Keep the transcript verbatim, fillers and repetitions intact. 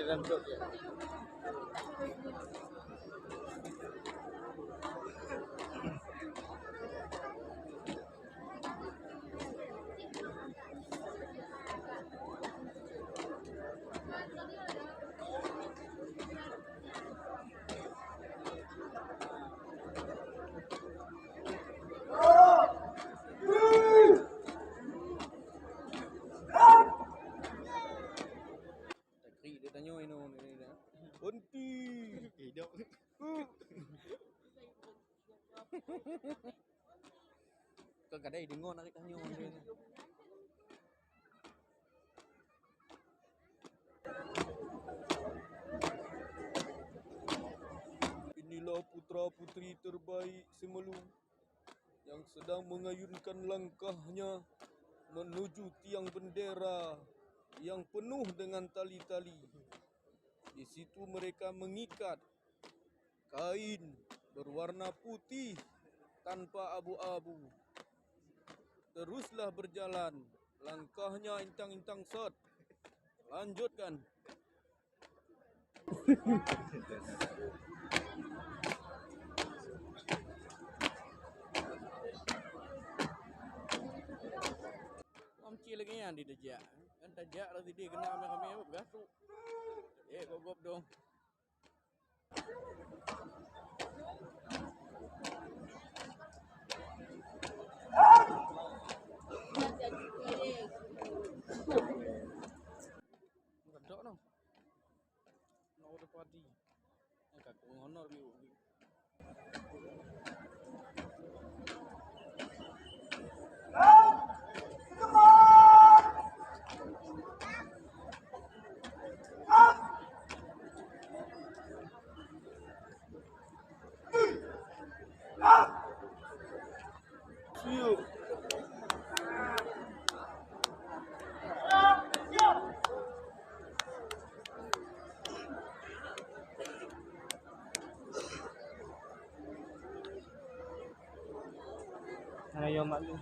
Takrik dia tanyoe inoe ni dah. Henti. Hidup. Kau kadai dengar nak tanyoe. Inilah putra-putri terbaik Simeulue yang sedang mengayunkan langkahnya menuju tiang bendera yang penuh dengan tali-tali. Di situ mereka mengikat kain berwarna putih tanpa abu-abu. Teruslah berjalan, langkahnya intang-intang sot. Lanjutkan. Om cil lagèe nyan di tajak. Kan tajak lah sideh keunan ramè-ramè apa beugasuk. Eh, gop-gop dong. Gadok noh. Noh udah padi. Nyang ka ku honor biu. Ayo, Mak Lu.